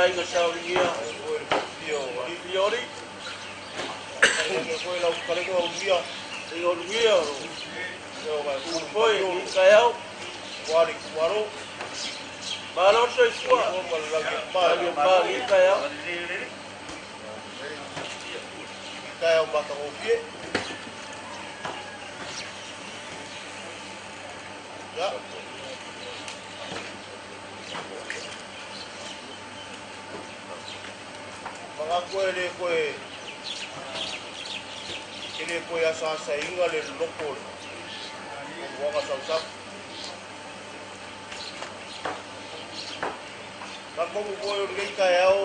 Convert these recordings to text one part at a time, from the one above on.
aiga sa uligia. Lioli. I olugia o foi i kaiau. Malo soifua. Lagi i kaiau. Kaiau matagofie. Ya. Mga koe le koe ke le koe asa asa inga le loko le wanga sausau. Ka komu koe o le kaiau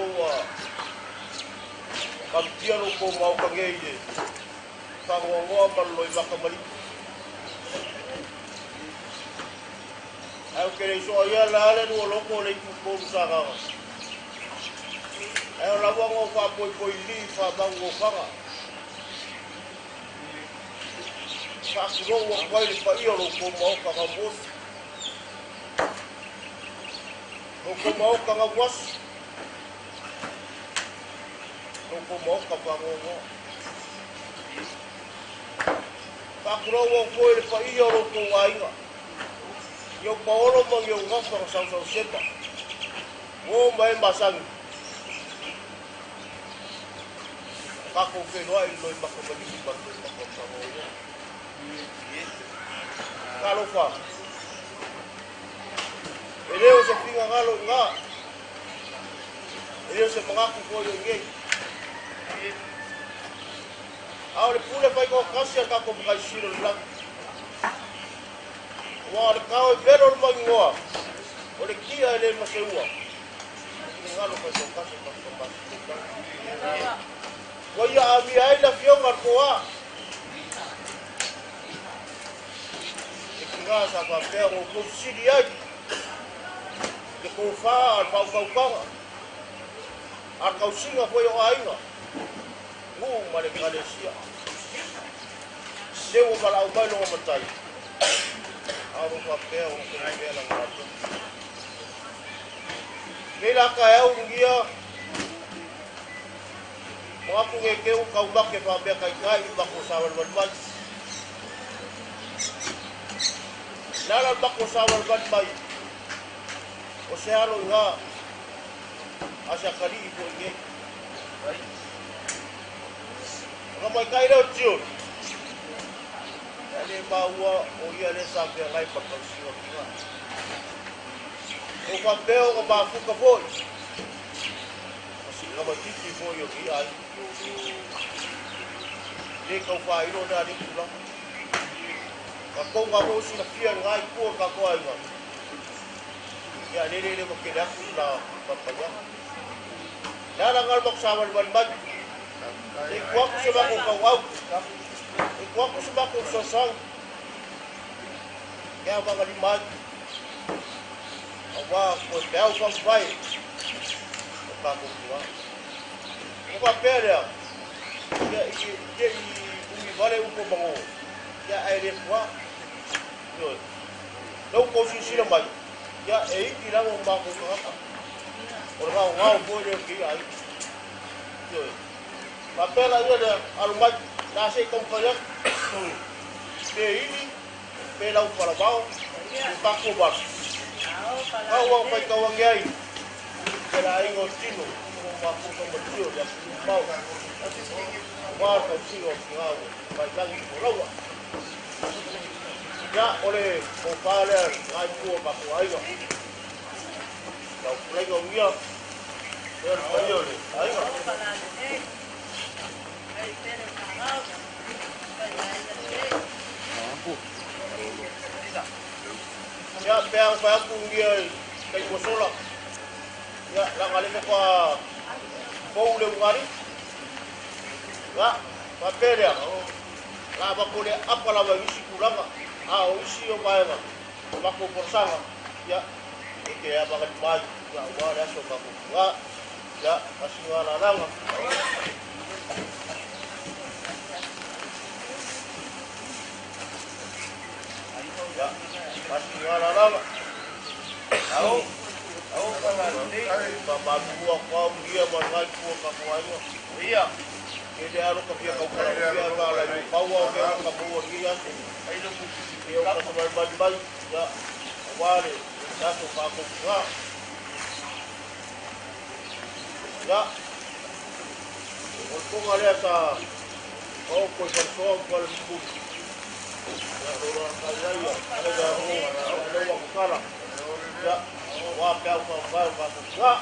ka tia lo ko mau ka ngei le whangoangoa ma loi makamali. Au ke le soa ia la ale nua loko le ipu koru sagaga. Ai o lawa ngō wha poi poi li wha mangu o whanga. Wha kuro ua kwai le pa ia lo ko mau ka ngā mosi. Lo ko mau ka ngā wasi. Lo ko mau ka wha ngō ngō. Wha kuro ua kwai le pa ia lo ko wainga. Iau paolo ma iau ngafa ka sau sau sepa. Ngō mai masangi. Kako ke noa i loi makamalihi ma loi makamalihi. Kalofa. E leo se pinga ngalo ngā. E leo se mangaku koe o ngei. Ao le pule whai koa kasi a kako makai siro le langi. Wa le kao e vero le mangingoa. O le kia e le maseua. I ngalo whai koa kasi a kako makamalihi. Wa ia a mia ai la fionga koa. E ki ngā sa whapea ngō kau siri ai. Te kō whā al whaukaukanga. Al kausinga koe o ainga. Ngū ma le kalesia. Leo ma lau mai longa matai. Aro whapea ngō kau la ngā. Nei la ka au ngia. Mga punge keu kau make whapea kai kai i mako sawal wal mai. Nala mako sawal wal mai. O se alo i ngā asa kari i po i ngei. Nga mai kai leo tio. Ia le maua o ia le sa pea ngai pakau siwa ki ngā. O whapea o ngā mafuka foi. Nga mai titi foi o ki ai. Le kau whairo nā le kula. Ka kou ngā mō sina fia ngai kua ka koa inga. Ia le le le mo ke le aku la papaya. Nala ngal mok sawal wal mai. E kuaku se mako kau au. E kuaku se mako sosau. Kia wanga li mai. Awa koe peau whang whai. O ka kua. O ka pea lea. Ia i te i ungi vale upo mango. Ia ai le kua. Lau kou sisila mai. Ia e iti lango mako kangata. O le ngao ngao koe leo ki ai. Papela ia lea alu mai. La se kau kaya. Pe ili. Pe lau palabao. Pe kako baru. Kau wang pai kau wangi ai. Pe la ingo tino. Ko mako ka matio ia pau. Wa kau sio ki ngao. Pai langi ko lawa. Ia ole ko pale ngai kua ka ko aiga. Lau plenga ngia. E le pai ole aiga. Ia pea pa aku ngia kai kosola. Ia la ngale ko pou le ungari. La pa pere. La ba ko le apa la ba isi kulanga. A o isi o maega. Ma ko porsanga. Ia e ke a ba mai. Ia wa le aso ka ko. La ia asinga la langa. Ia asinga la langa. Au. Mamalua kwa ugia mangai kuwa kakuaiwa. Ia. Kede alo ka fia kaukala fia ka la i paua o mea ka maua i aso. Ia o ka samai mai mai. Ia. Wale. Tato kako nga. Ia. O tonga lea sa o koi whansoa kwa le mbu. Ia rora ka ia ia. Ia rora wa kukala. Ia. Wa pea kwa kwa kwa kwa.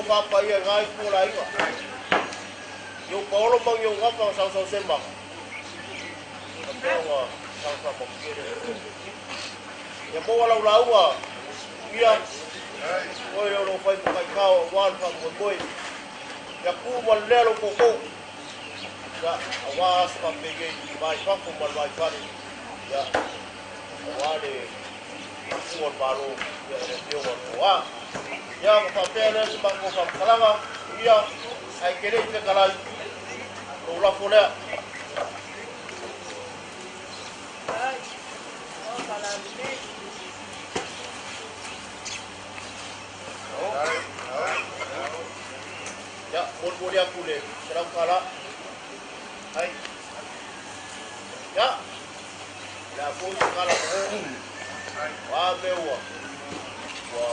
Papa ia ngai pula iwa. Yo paolo mang yo ngapa sau sau sembang. Kapeo sau sau mokere. Ya mo wala ulaua. Ia. Oi yo lo fai mo kai kao wan fa mo moi. Ya ku mo lelo koko. Ya awas pa pege mai fa ko mo mai fa. Ya. Awale ku o baro ya le tio wa. Ya mapapele se bango fa kalanga ia ai kere te kalai o la folea ai o kala ne ya bol ya kule seram kala ai ya la fo kala ko wa mewa wa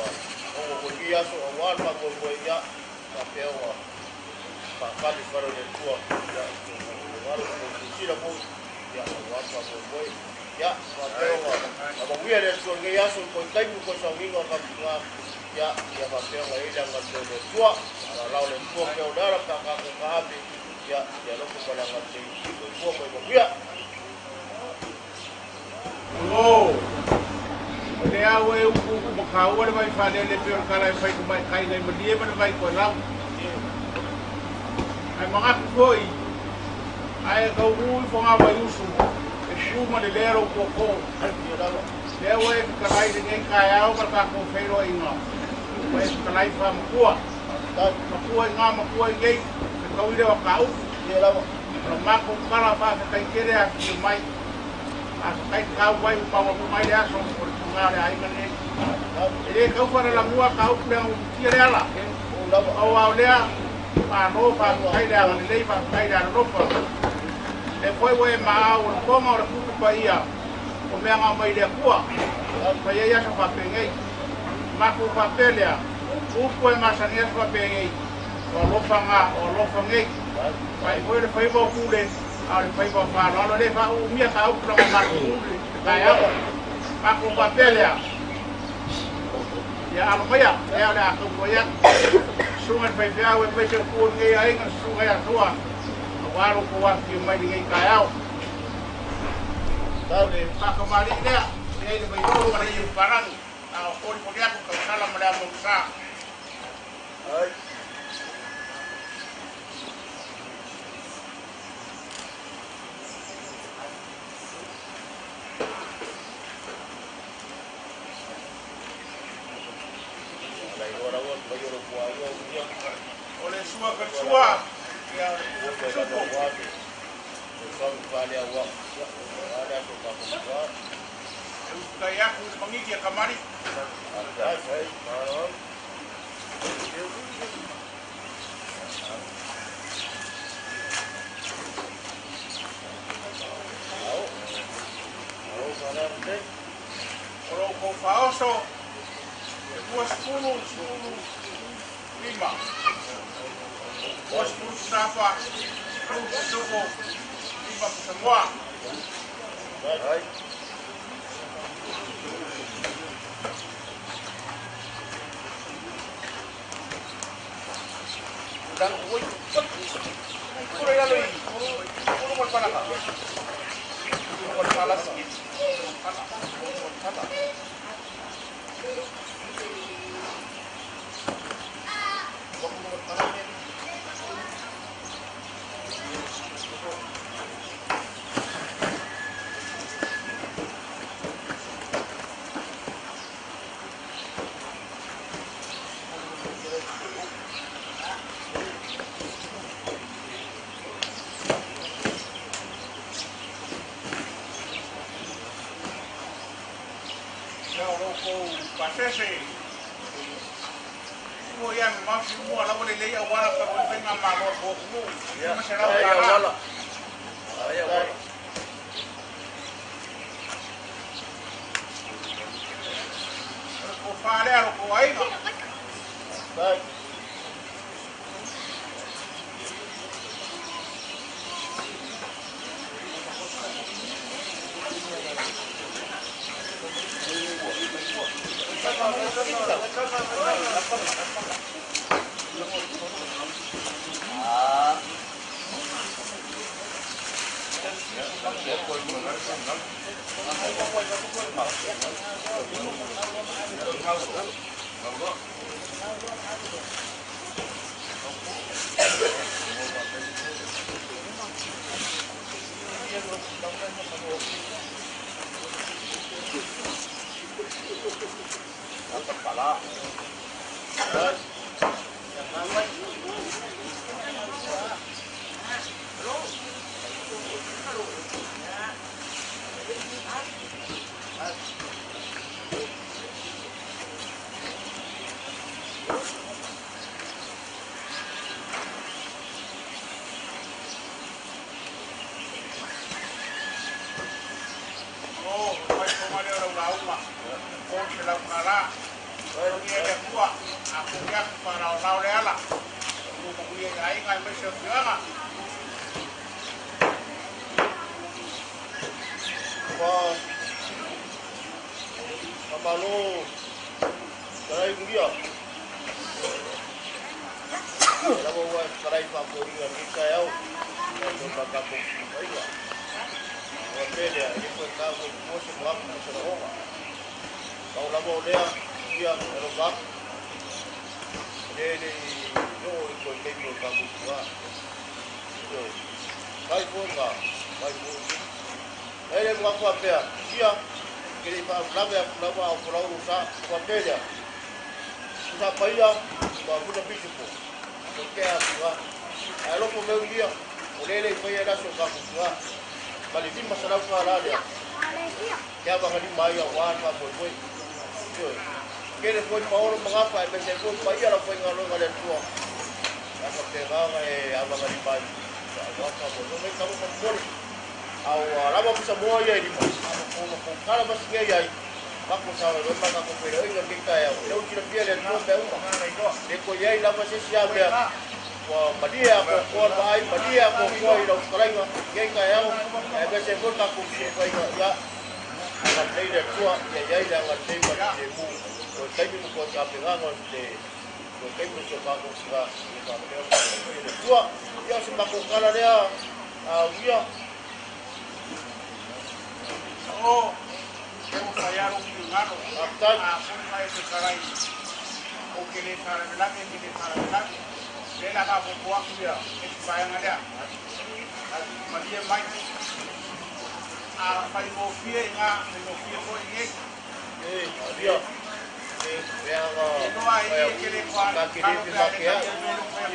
o ia so wa pa ko ko ia pa pe wa pa pa li faro le tua ia wa ko si la ko ia wa pa ko ko ia pa pe wa ba wi le so nge ia so ko tai ko so ngi ka ka ia ia pa pe wa ila nga le tua ala la le tua ke o dara pa ka ko ka be ia ia lo ko la nga te ko ko ko ia o le au e upu makaua le vai whanele pe o kala e whai kumai kai nei malie mana vai koe lau. Ai mangaku koi, ai kau ui whanga vai usu, e kuma le lero koko. Le au e whakalai le nei kai au mara kako whairo inga. Wa e whakalai wha makua. Makua i ngā makua i ngei, te kauire wa ka upu. Ora mako kala wha whakai kere a ki mai. A whakai kau vai upawa mai le aso o le tunga le ainga nei. E le kau whara la mua ka upu lea tia le ala. Au au lea, whanō whakai le anga lelei whakai le alofa. Le koe wae maa o le konga o le kuku pa ia o mea ngā mai lea kua. Whai ai asa whapengei. Mako whapelea, upu e masani asa whapengei. O alofa ngā, o alofa ngei. Whai koe le whaiwa o kule, a le whaiwa o whano. Alo le wha umia ka upu langa mako kule. Kai au, mako whapelea. Ia alo maia, ea le a kautua ia. Sunga whai whiau e mai te kua ngei ainga, sunga ia tua. A waro ko waki mai ngei kai au. Whakamari lea, lea le mai oro wale i uparangi. A o kori kori aku kau sala ma lea mausa. Ai. O le sua ka sua. Ia supo. E usikai aku i le magigi a kamali. O lou kou faaoso e 25, 20 safa, 10 sisofo, 5 pusamoa. Puro i lalo i pulu mo le palaga. Pulu mo le palasi. Pala, pulu mo le pala. Pulu mo le pala. Pasese ua ia me mafi mua lava lelei auala ka o faiga malo a atunuu $500. O le tofā lea lo kou aiga.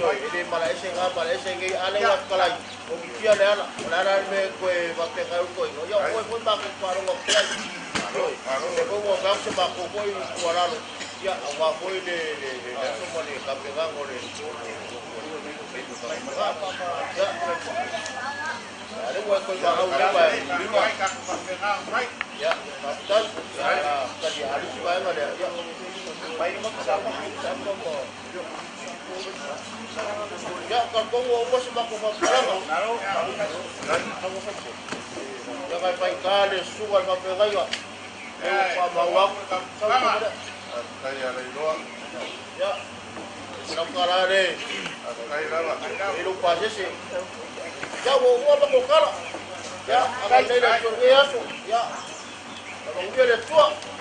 Ele mala ese nga mala ese ngi ale wa kalai o ki le ala o la me ko va pe ka ko yo ko ko ba ko pa ro ko ai ko ko ka se ba ko ko i ko ya wa ko le le le so mo le ka pe ga ngo le ya ale wa ko ba ga ba ya ta ka di ali si ba nga le ya Mai mo kasama kasama mo. Ya ka ko mo se ba ko fa ya ka pai ka le su wa ma pe ga ya e pa ma wa Kai ala iloa. Ya na kala le Kai lava. E lo pa se ya wo wo ba ko kala ya ka le le so ya so ya ka mo le tua.